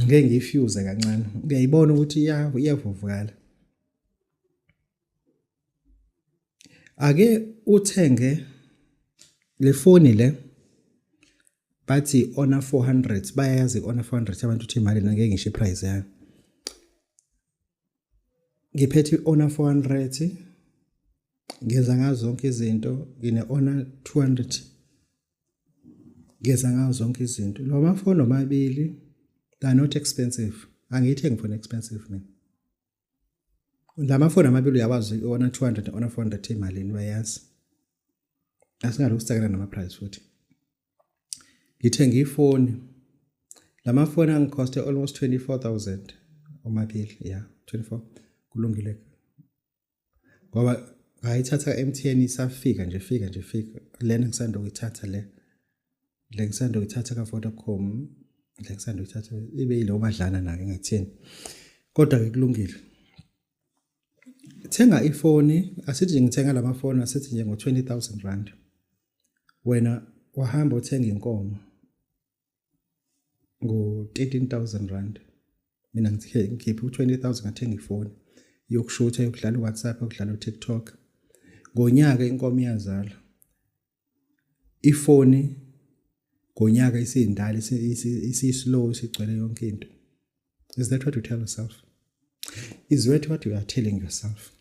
Ngeke ngiyifuse kancane. Ngiyayibona ukuthi iyavuvukala. Ake uthenge le foni le bathi Honor 400, bayayazi Honor 400 abantu ukuthi imali, ngeke ngisho iprice yayo. Ngiphethe i-Honor 400, ngenza ngazo zonke izinto. Ngine Honor 200, ngenza ngazo zonke izinto. Lo mafoni omabili, they are not expensive. Angiyithengi phone expensive mina. La mafoni amabili uyawazi, i-Honor 200 ne-Honor 400 imalini, bayazi. Asingalokhu sicakela nama-price futhi. Ngithenga ifoni, lamafoni angikhoste almost 24,000 omabili. Yeah, 24 kulungile ngoba ngayithatha ka-MTN isafika nje, fika nje, fika lena ngisanda ukuyithatha, le ngisanda ukuyithatha ka-Vodacom, le ngisanda ukuyithatha ibe yilo madlana nayo engatheni, kodwa-ke kulungile. Thenga ifoni, asithi nje ngithenga lamafoni, asithi nje ngo-R20,000. Wena wahamba uthenga inkomo ngo-R13,000. Mina ngikhiphe u-20,000, ngathenga ifoni yokushutha, yokudlala u-WhatsApp, yokudlala u-TikTok. Ngonyaka inkomo iyazala, ifoni ngonyaka isindala, isi-slow, isigcwele yonke into. Is that what you tell yourself? Is that what you are telling yourself?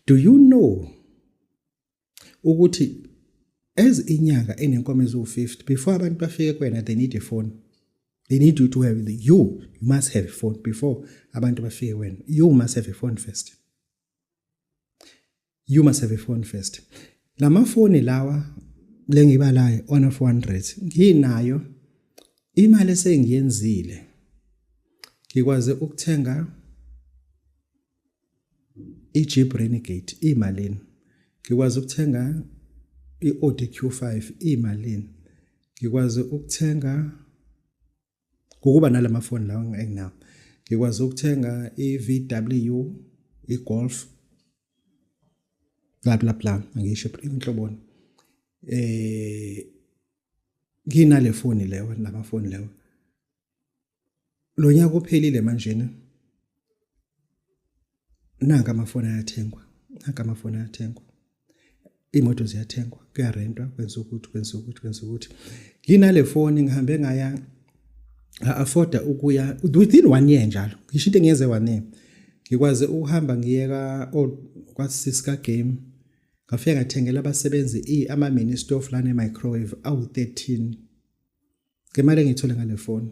Do you know ukuthi as inyanga enenkomo eziwu-50, before abantu bafike kuwena, they need a phone? They need you to have the, you must have a phone before abantu bafike kuwena. You must have a phone first. You must have a phone first. Lamafoni lawa lengibalayo, Honor 400 nginayo, imali esengiyenzile ngikwaze ukuthenga i-Jeep Renegade, imalini? Ngikwazi ukuthenga i-Audi Q5, imalini? Ngikwazi ukuthenga ngokuba nalamafoni lawa enginawo. Ngikwazi ukuthenga i-VW, i-Golf, bla bla bla, angisho inhloboni. Nginale foni leyo, namafoni leyo. Lo nyaka uphelile manje, nanka amafoni ayathengwa, nanka amafoni ayathengwa, imoto ziyathengwa, kuyarentwa, kwenza ukuthi, kwenza ukuthi, kwenza ukuthi. Nginale foni ngihambe ngaya afforda ukuya within one year njalo. Ngisho into engiyenze one year, ngikwazi ukuhamba ngiyeka kwaSiska Game, ngafika ngathengela abasebenzi ama mini stove lane microwave awu 13 ngemali engiyithole ngale phone.